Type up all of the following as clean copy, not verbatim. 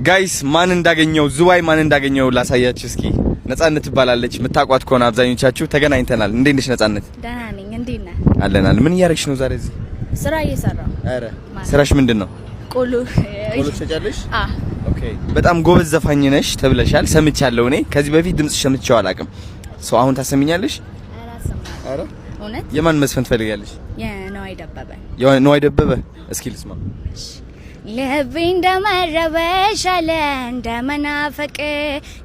Guys፣ ማን እንዳገኘው፣ ዝዋይ ማን እንዳገኘው ላሳያችሁ እስኪ። ነጻነት ትባላለች። የምታውቋት ከሆነ አብዛኞቻችሁ ተገናኝተናል። እንዴት ነሽ ነጻነት? ደህና ነኝ። እንዴት ነህ? አለናል። ምን እያደረግሽ ነው ዛሬ እዚህ? ስራ እየሰራሁ። ኧረ ስራሽ ምንድን ነው? ቆሎ። ቆሎ ትሸጫለሽ? አ። Okay። በጣም ጎበዝ ዘፋኝ ነሽ ተብለሻል፣ ሰምቻለሁ። እኔ ከዚህ በፊት ድምፅሽ ሰምቼው አላውቅም። So አሁን ታሰሚኛለሽ? ኧረ እውነት። የማን መዝፈን ትፈልጊያለሽ? የነዋይ ደበበ። የነዋይ ደበበ። እስኪ ልስማ። ልቤ እንደመረበሽ አለ እንደመናፈቅ፣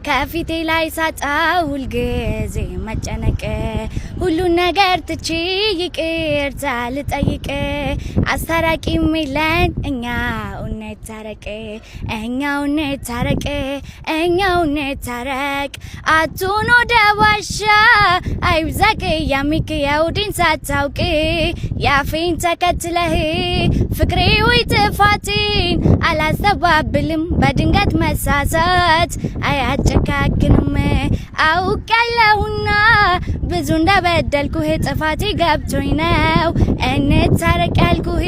ከፊቴ ላይ ሳጣ ሁልጊዜ መጨነቅ፣ ሁሉን ነገር ትቼ ይቅርታ ልጠይቅ፣ አስታራቂም የለን፣ እኛው እንታረቅ፣ እኛው እንታረቅ፣ እኛው እንታረቅ። አቱን ወደ ዋሻ አይብዛቅ ያሚክ የውድን ሳታውቅ ያፌን ተከትለህ ፍቅሬ ወይ ጥፋቴን አላስተባብልም፣ በድንገት መሳሳት አያጨካክንም። አውቃለሁና ብዙ እንደበደልኩህ፣ ጥፋቴ ገብቶኝ ነው እንታረቅ ያልኩህ።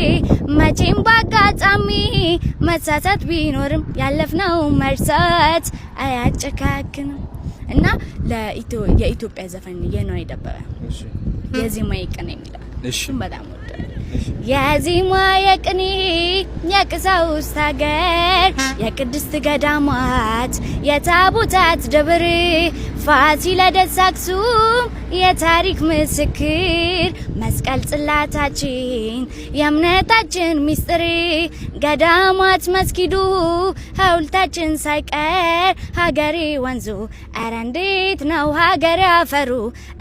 መቼም ባጋጣሚ መሳሳት ቢኖርም ያለፍነው መርሳት አያጨካክንም። እና የኢትዮጵያ ዘፈን የነዋይ ደበበ የዜማ የቅኔ የሚለው እሱን በጣም ወዳለሁ። የዜማ የቅኔ የቀሳውስት ሀገር፣ የቅድስት ገዳማት የታቦታት ደብር፣ ፋሲለደስ አክሱም የታሪክ ምስክር፣ መስቀል ጽላታችን የእምነታችን ሚስጥር፣ ገዳማት መስጊዱ ሐውልታችን ሳይቀር፣ ሀገሬ ወንዙ ኧረ እንዴት ነው፣ ሀገሬ አፈሩ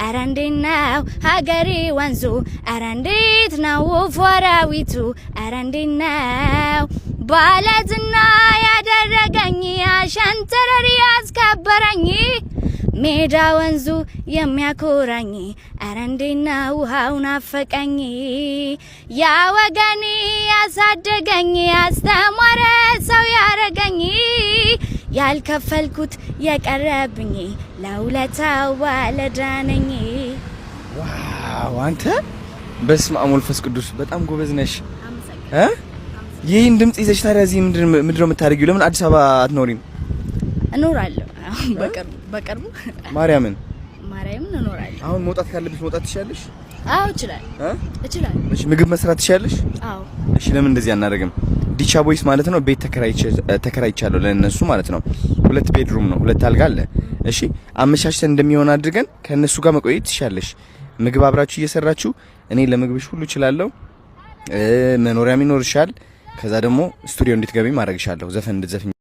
ኧረ እንዴት ነው፣ ሀገሬ ወንዙ ኧረ እንዴት ነው፣ ወፉ አራዊቱ ኧረ እንዴት ነው፣ ባለዝና ያደረገኝ አሸንተረር ያስከበረኝ ሜዳ ወንዙ የሚያኮራኝ ኧረ እንዴት ነው፣ ውሃው ናፈቀኝ፣ ያ ወገኔ ያሳደገኝ ያስተማረ ሰው ያረገኝ፣ ያልከፈልኩት የቀረብኝ ለውለታው ባለዕዳ ነኝ። Wow፣ አንተ በስመ አብ ወመንፈስ ቅዱስ፣ በጣም ጎበዝ ነሽ እ። ይህን ድምጽ ይዘሽ ታዲያ እዚህ ምንድን ነው የምታደርጊው? ለምን አዲስ አበባ አትኖሪም? እኖራለሁ። አሁን በቅርቡ በቅርቡ። ማርያምን? ማርያምን እኖራለሁ። አሁን መውጣት ካለብሽ መውጣት ትችያለሽ? አዎ፣ እችላለሁ። እ? እችላለሁ። እሺ፣ ምግብ መስራት ትችያለሽ? አዎ። እሺ፣ ለምን እንደዚህ አናደርግም? ዲቻ ቦይስ ማለት ነው ቤት ተከራይቻለሁ ለእነሱ ማለት ነው። ሁለት bedroom ነው፣ ሁለት አልጋ አለ። እሺ፣ አመቻችተን እንደሚሆን አድርገን ከእነሱ ጋር መቆየት ትችያለሽ። ምግብ አብራችሁ እየሰራችሁ፣ እኔ ለምግብሽ ሁሉ እችላለሁ። መኖሪያም ይኖርሻል። ከዛ ደግሞ ስቱዲዮ እንድትገቢ ማድረግሻለሁ። ዘፈን እንድትዘፍኝ።